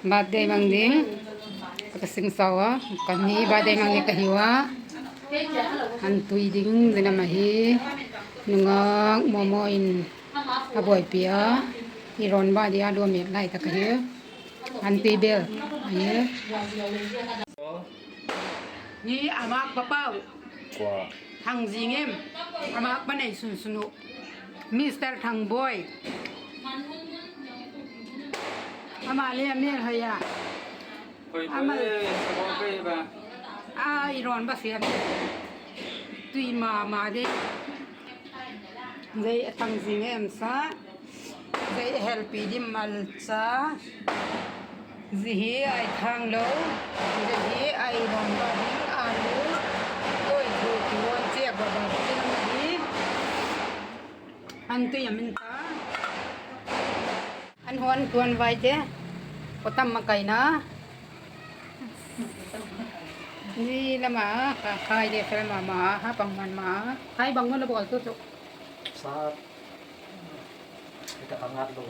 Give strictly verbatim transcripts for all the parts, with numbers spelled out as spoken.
Birthday mang ding ka sing sau a, ka ni birthday mang ni ka hiu a. An tui ding zin ama hi, nungak Momo in a buaipi a, i rawn ba dia lua mêk lai tak ahi. An tui bel ahi. Ni ama pa pau. Thangzing em, ama pa nei sun sun u. Mister Thangboi. Ama le a mêl hoi a. Ama, a i rawn ba siam. Tui ma ma de. Zai a thangzing em sa. Zai a helpi dim malcha. Zi hi ai thang lo. Zi hi ai rawn ba ding alu. Koi thu ki won chiak ba ba ding hi. An tui a min ta. An huan tuan vaite. Potam ma kaina. Ni lama ka khai de fel ma ma ha pang man ma. Khai bang ma la bawl tu chu. Sa. Ka ngat lo.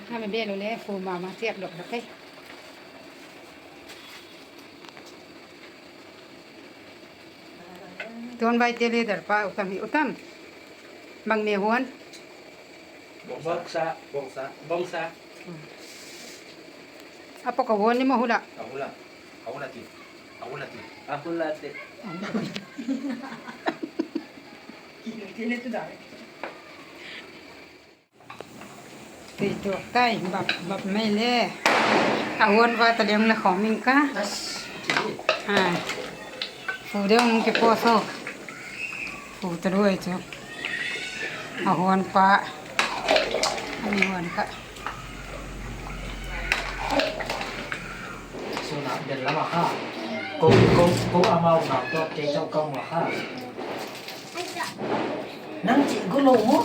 Ka me bel u le fu ma ma chiak dok dok e. Tuan vaite leader pa u tam hi u tam. Bang me huan. Bongsa. Bongsa. Bongsa. A pok a huan ni ma hula. A hula. A hula ti. A hula ti. A hula ti. Ti le tu da. Ti tu tai bap bap mai le. A huan va ta leng la khawm ing ka. A. Fu deuh hung kipaw so. Fu ta ruai chu. A huan pa. A mi huan kha. Suna bel lama kha. Ko, ko, ko amau na to ke chau kau ma kha. Nang chi gu lo mo?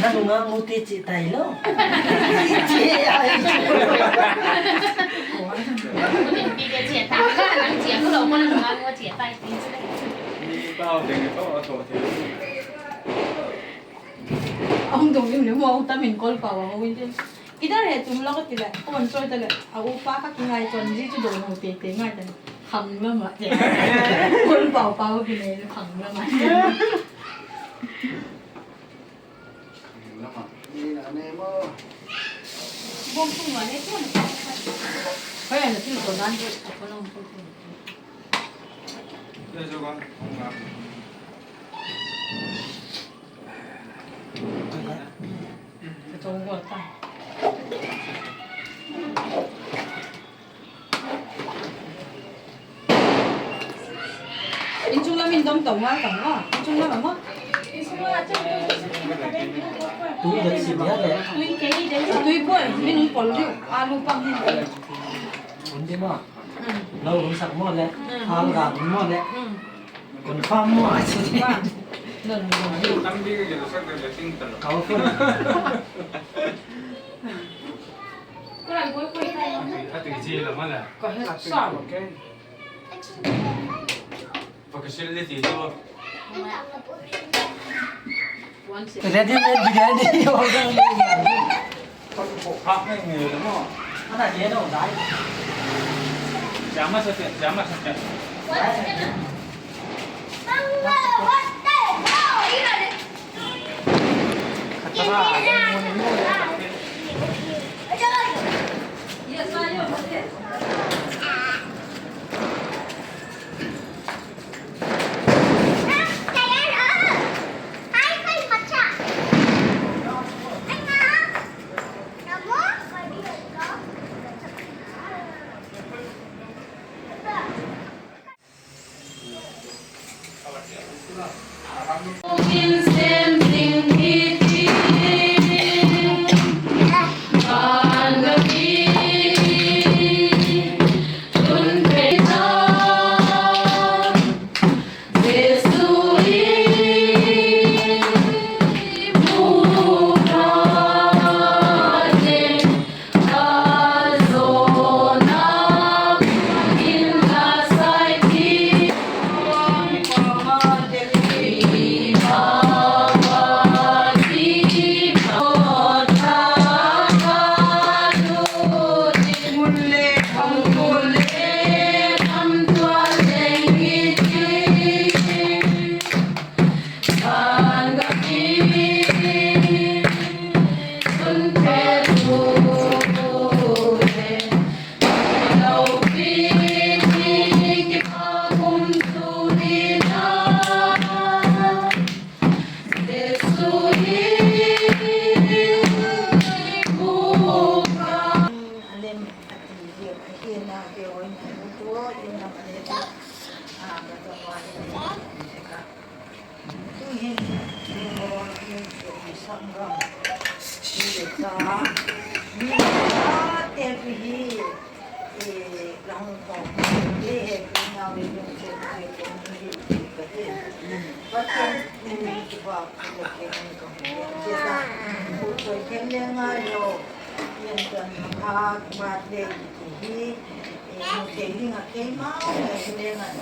Nang nga mu ti chi tai lo. Chi ai. Pi ke chi tai. Nang chi gu lo mo, nang nga mu chi tai ti. Ni pau ding to to ti. A hung dong lim le mo, a u tam in kol pau a hung in tin. Kiddar hai tum lo ka ti le, ka wan chawi ta le, a upa ka kingai chawn zi chu dawn ho tete ngai ta le. Khang lam ah te. Kol pau pau ki nei le khang lam ah. Khang lam ah. Ni na ne mo. Bom tung wa ne tung. Hoi ana til ko dan ko ko long ko ko. Ye jo ba, khang lam. Inchung lam in dom to ngal tam a, inchung lam a maw. Tui dek si dia le. Tui kei dek. Tui puai, min pol diu, alu pang hin. Un di maw. Lo hun sak maw le, hal ga hun maw le. Confirm maw a chi. Tam bi ka lo sak de ting ta lo. Ka phone. Ka ti ji lo ma le. Ka he sa lo ke. Facility chu. Ready made biryani order. Hak ngai ngai lo maw. Ana dia lo dai. Jama sa te, jama sa te. A lem a ti ziak ahi na, kei hoi na lu tu in lam a le tu. A, ka ta pa hi ka. Tu'hin, tu mo, tu tu, i sam gam. Tu le ta. Mi ta te pi hi. E, la hung ko. E, he, pi na, mi lung che, che, che, mi hi, ka hi. Pathian, mi, mi, ki ba, ki ba, ki, mi, ka, ki, che, ta. Ku, choi, ken, le, ngai, lo. Yan, tan, ha, ba, le, ki, hi. E, mu, thei, ding, a, kei, ma, le, le, ngai.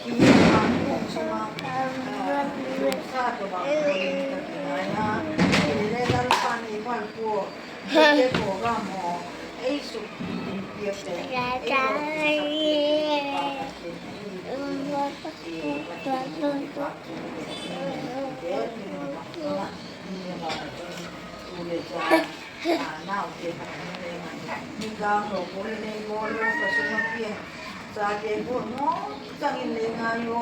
Ki, ma, ku, chi, ma. A, sa, to, ba, ko, le, ka, ki, ngai, a. Ki, le, le, la, pa, ni, ba, ku. Ke program haw, ei suk in piak le, ei lo suk in piak le, tu le cha, a, naute kha ni le man, ni kang lo ko le nei ko lo ka suk ma pian, chate ko no, chang in le ngai u,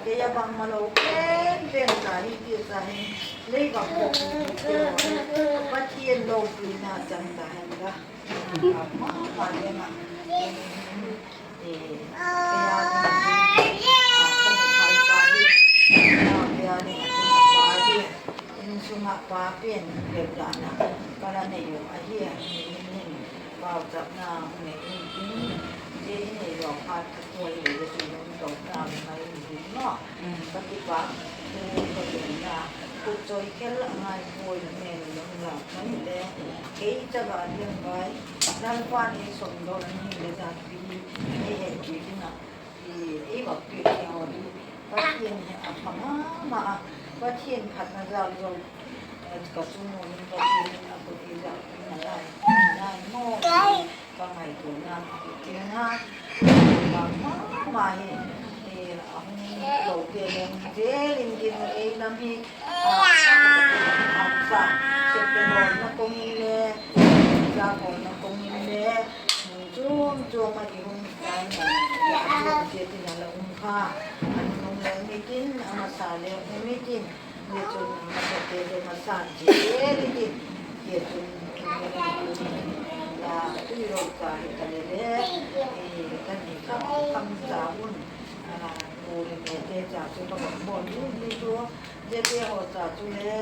kei a bangma lo pen pen ta hi ti sa hin, lei bang ko, Pathian lopina chang ta hen la. Insung ah pa pen bel dan a ka la nei u ahi a, ni in hin pauchapna nei in tin, zia i nei lo phat a tuai le le chu lungto ta mai in tin maw. Ka kipak, tu ka gen na, kut choi khel a ngai puai la men lo la mai le, kei chava lian vai, Lalpa'n ei sawmdawn a ni le zan pi, ei hepina, i, ei vak piak hi haw hi, Pathian hi a pha ma ma a, Pathian phatna jal zo, eh, ka chung u hin Pathian in a kut ei zak na lai, nai maw, ka ngaituana, ti na, ma ma ma hi, eh, a hung lo te leng zel in din ei lam hi, a, a, a, sa, se pe lo na kong in le, sa ko na kong in le, mun chuam chuam a ki hung kai na, ya, chuam chia tin a la um kha, a nung le um i tin, a masa le um i tin, le chun a masa te le masa chia le tin, le chun, la, tui lo ka hi ta le le, eh, ka ni kham kham ta un, a, bu le me te cha chu ka bang bawl ni ni chu, zia te haw cha chu le,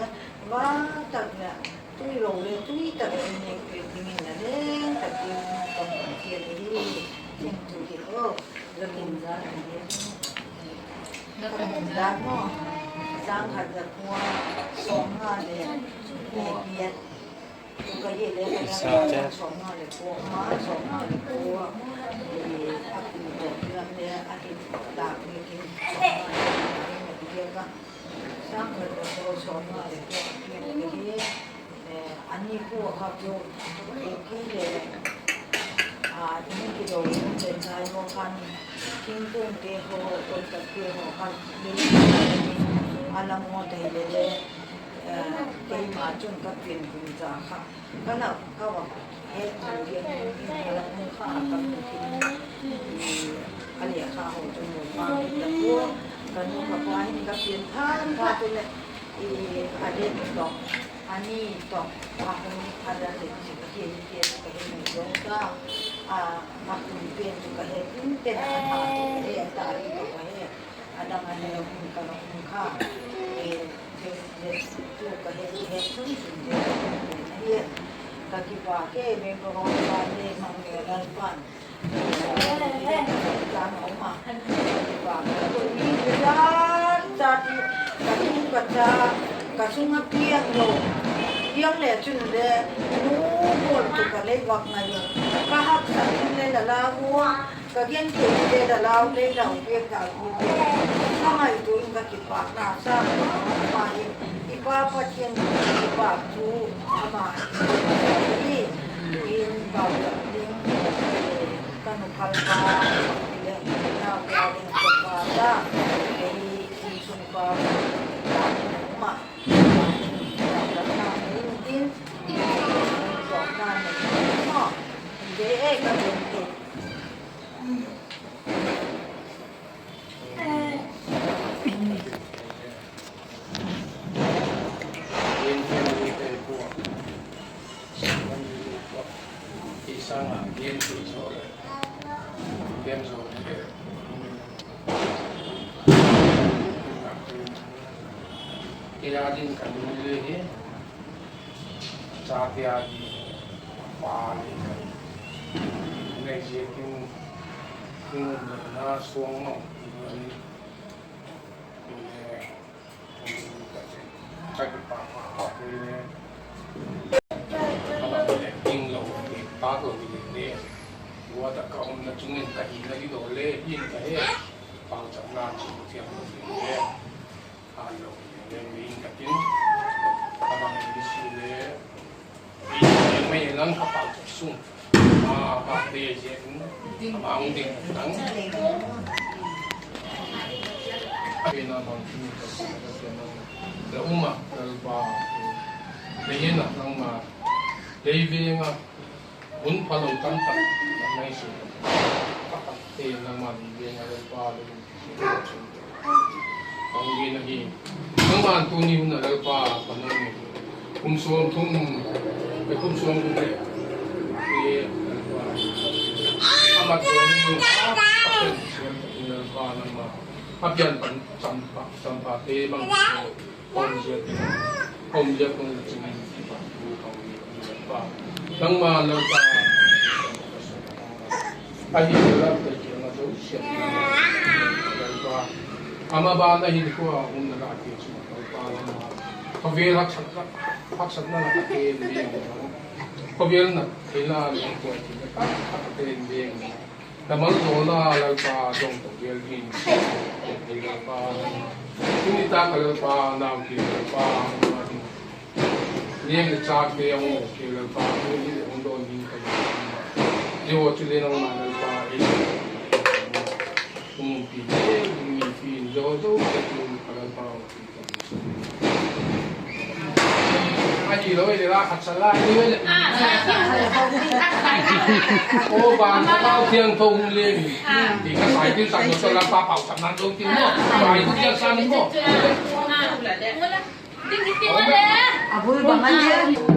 vang tak le, tui lo le tui tak le, ne pe dingin la leng tak in ka bang chia le hi, tin tu hi o, la kin za hi. Ka kum dan maw, sâng khat za kua sawmnga le, eh, giat. Tu ka hi le ka dan sawmnga le kua, ma sawmnga le kua. Eh, a kum dan le a hi tak ni kin sawmnga le kua, sâng khat za kua sawmnga le kua, eh, a ni kua kha chu, eh, kei le, a, in kilo in chen nai maw khan, thingkungte haw, koitate haw khan, a la maw thei le le, eh, keima chun ka pian kum cha kha, ka la, ka va het chu dia, a la maw kha ka pian kum, a le kha haw chu maw kha ka pian kum, ka nu ka pa hin ka pian tha, ka tu le, i, a le to. A ni tawh a hung a la le chi ka hi, hi ka hi ni zong ta. A, a hun pen chu ka he tin ten a tha chu ka he ta hi ka he. A dang a he hung ka la hung kha. E, he, he, chu ka he, he chun chun he ka he na hi. Ka kipak e, me ka hung ka le mang me Lalpa'n. Ka sung a piang lo, piang le chun le, nu bawl chu ka lei vak ngai lo. Ka haksa ding le la lau ua, ka gen thei le la lau le lau piak ta u. Ka ngaitua in ka kipakna sa ma ma hi. I Pa Pathian kipak thu ama hi. In bau ding. Ka nu phal pa, le, nau pa ding ka pa ta, ei, insung pa, ma, ma, ma, ma, ma, ma, ei, ka ding te. Kei a ding ka nu le hi, chate a ding pa le ka hi. Nei ziakin, i nunna suang mang i ni. Ka kipâk, kipâk le, ama le ding lo, tâk lo hi le, guat ah ka umna chung in ka hina hi lo le hin ka he, pauchapna chu thiam lo hi le, a lo hi le, mi in ka tin, a bang hi si le, i mai lang ka pauchap sung, a, a te ziakin, ama hung ding lang. Pena bang chu ka sa ka sa na. La um ah, Lalpa, lei in ah nangma, lei veng ah, hun phalo tam tak, nang ngai su. Ka tak te nangma lei veng ah Lalpa, lei veng ah. Hung ding ahi. Nangma tuni hun ah Lalpa, ka nung. Kum sawm thum, kum sawm thum le, e, Lalpa. Ama tuni, Lalpa nangma. A pian pan champa, champa te bang. Hom ziak, hom ziak kong ching in pa, tu kong ni pa. Nangma Lalpa. Ahi Lalpa te kiang ah zosia Lalpa. Ama ban ah hin khua umna la ti chu Lalpa nangma. Khawvel haksat, haksatna la ka te ni. Khawvel na thei la ni khua ti na ka te ni. Na malzawlna Lalpa dong to vel hin, Lalpa, tuni tak ah Lalpa, nau ti Lalpa, niam le chate a hung ti Lalpa, tuni le hung dawn ding ka hi. Zia chu le nangma Lalpa, ei umpi le, umpi zo zo te tu ka Lalpa. A ti lo le la khat sa la ni le. O ba ka tau thiang tho hung le ni. Ti ka sai ti sa lo sa la pa pau sa na lo ti mo. Ba i ku thiang sa ni mo. Ding ki ti mo le. A bul bang a le.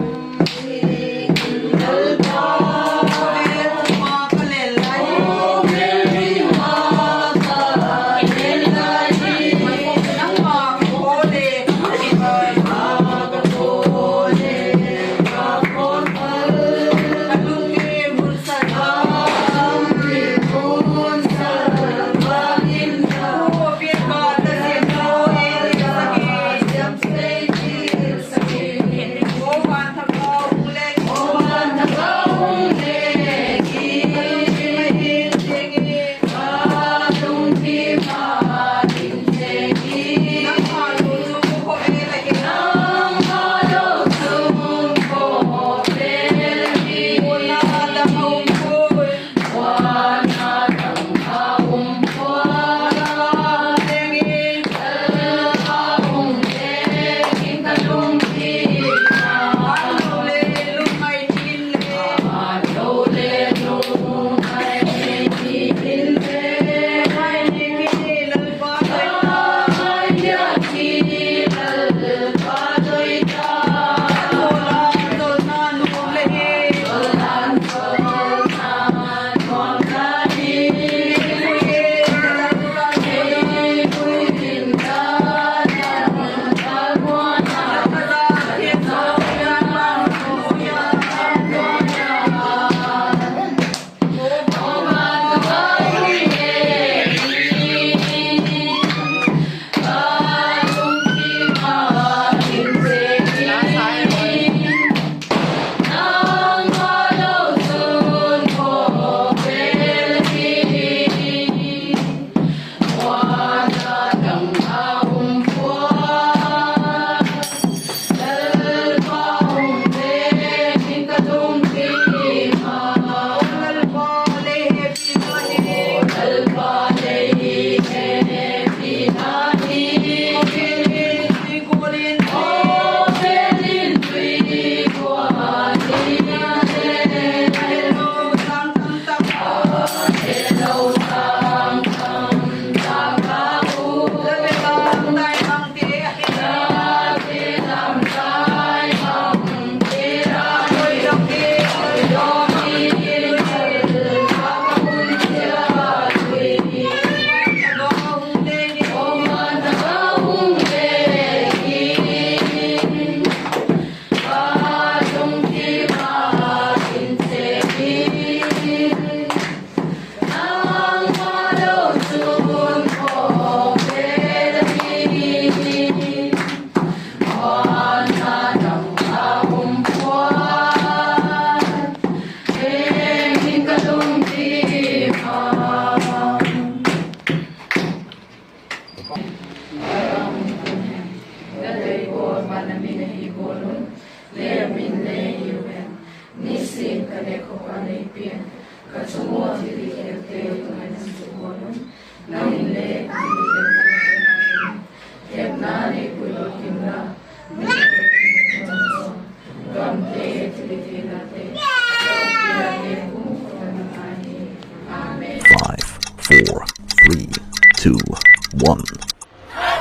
two, one. Happy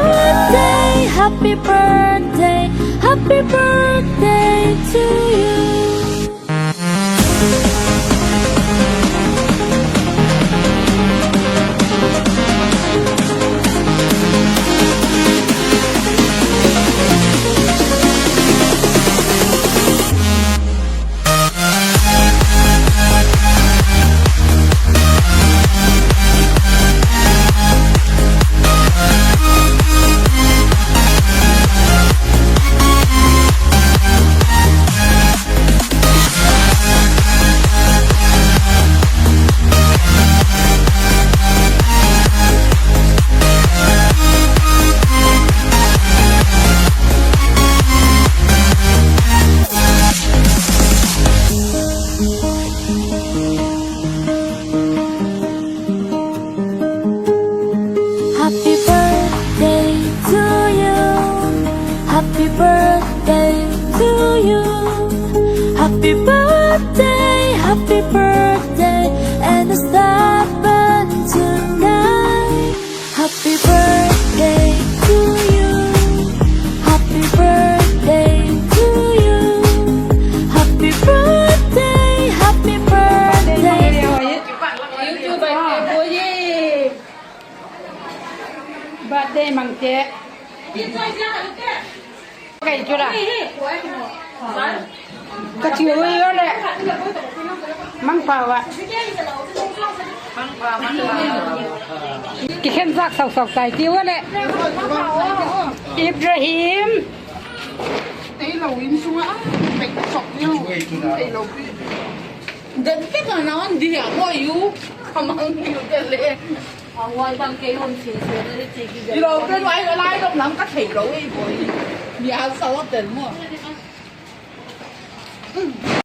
birthday, happy birthday, happy birthday to you. Happy birthday to you. Happy birthday to you. Happy birthday, happy birthday, and a star burn tonight. Happy birthday to you. Happy birthday to you. Happy birthday, happy birthday. Birthday mangte. Ka tiu ui le. Mangpau a. Kikhenzak sau sau tai tiu le. Ibrahim. Ei lo in sung a, pek sok ni. Ei lo pi. Den te ka na an di a mo yu. Ka mang yu te le. A wai bang kei hon si si na le ti ki. I lo pe wai la lai lo nang ka thei lo ei boi. Ni a sa lo tel mo.